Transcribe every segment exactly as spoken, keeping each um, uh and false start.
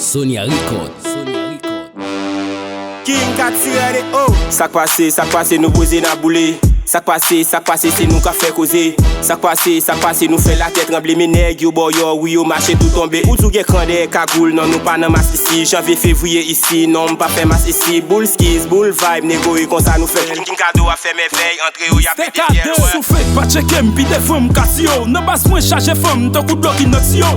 Sonia Record. Sonia Record. King ka tire de o. Sa k pase, sa k pase, nou poze n ap boule. Sa k pase, sa k pase, se nou k ap fè koze. Sa k pase, sa k pase, nou fè latè tranble. Men nèg yo bò yo, wi, yo mache tou tonbe. Ou di w gen kran dèyè kagoul, non, nou pa nan mas isi. Janvye, fevriye isi, non, m pa fè mas isi. Boul skiz, boul vibe, nego, e konsa nou fè. King Kado ap fè mèvèy, antre yo, y ap pete fyèl, wè. Sou fake, pa tcheke m, pi devan m ka tiye w. Nan baz mwen chaje fanm, tankou dlo ki nan tiyo.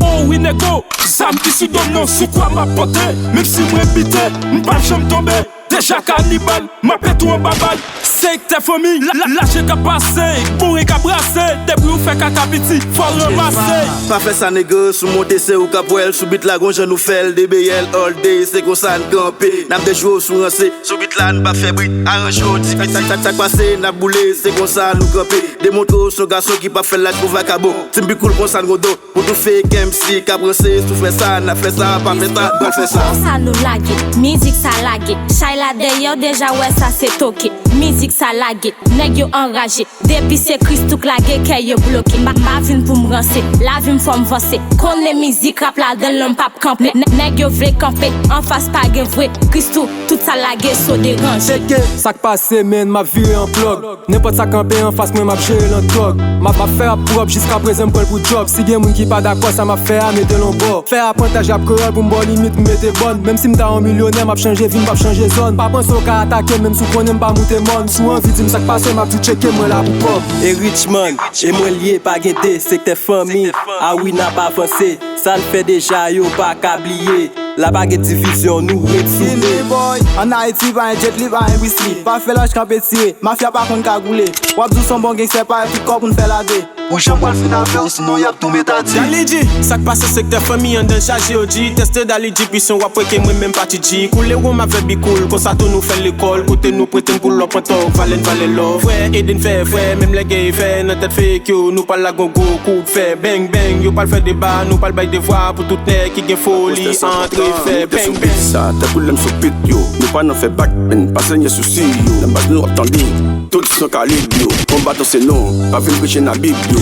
O wi, nego, zam ki sou do m nan, sou kwa m ap pote. Menm si mwen bite, m p ap janm tonbe. Deja kanibal, m ap pete w anba bal. Sektè fanmi, la, la, laje k ap pase, boure k ap brase. Debri ou fè kaka piti, fò w ranmase. Pa fè sa, nego, sou monte se ou k ap wè l. Sou bit la, gon jan nou fè l. D B L all day, se konsa n kanpe. N ap dejwe w sou ranse. Sou bit la, n p ap fè bri. Aranje w, ti bit. Sa, sa, sa k pase, n ap boule, se konsa nou kanpe. Demontre w se yon gason ki p ap fè laj pou vakabon. Team Big Cool konsa n gon do. Pou tout fake M C k ap ranse, si w fè sa, n ap fè sa, pa fè sa, n pral fè sa. Konsa nou lage, mizik sa lage. Chay la dèyè w deja wè sa se toke. Mizik sa lage, nèg yo anraje. Depi se Christoo k lage, kè yo bloke. M pa, m pa vin pou m ranse, lavi m fò m vanse. Konnen mizik rap ladan l, non m p ap kanpe. Nè, nèg yo vle kanpe, anfas pa gen vre. Christoo, tout sa lage, so deranje. Tcheke sa k pase, menn, m ap vire an plòg. Nenpòt sa kanpe anfas mwen, m ap jere l an tòg. M ap, m ap fè rap pwòp, jiska prezan m pran l pou djòb. Si gen moun ki pa dakò sa m ap fè a, mete l on bò. Fè apantaj rap kreyòl pou m ba w limit, m mete bòn. Menm si m ta yon milyonè, m ap chanje vi, m p ap chanje zòn. Pa panse w ka atake m, menm si w konnen m pa moute mòn. Si w anvi di m sa k pase, m ap di w tcheke, mwen la pou kòb. E Richman, e mwen l ye, pa gen de, sektè fanmi. A wi, n ap avanse. Sa n fè deja, yo pa ka bliye. La pa gen divizyon, nou ret soude. Skinny boy, ann Ayiti pa gen Jet Li, pa gen Bruce Lee. Pa fè laj kanpe tire, mafya pa konn kagoule. W ap di w se yon bon gangstè, pa tout kò pou n fè lage. Ou janm pral fin avè w, sinon y ap tou met a di. Dali G, sa k pase sektè fanmi anndan chaje yo di. Tèste Dali G, pwisan w ap wè ke mwen menm pa T G. Koule wonm avè Big Cool, konsa tou nou fè lekòl. Kote nou pretann pou lò pantan, valè n valè lò. Frè, ede n fè frè, menm lè gen efè nan tèt fake yo, nou pral lage yon gwo kout fè. Bang bang, yo pral fè deba, nou pral bay devwa pou tout nèg ki gen foli, antre fè bang bang. Sa, tankou lè m sou beat yo, nou pa nan fè back, men pa sènye sousi yo. Nan baz nou ap tande, tout san kalib yo. Konbaton se nou, pa vin preche nan bib yo.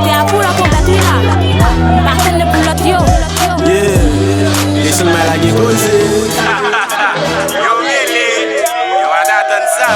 Te a pou la konbèt wi la. Pa tann le pou lòt yo. Yeah, e sèlman lage koze. Yo mele, yo pa t atann sa.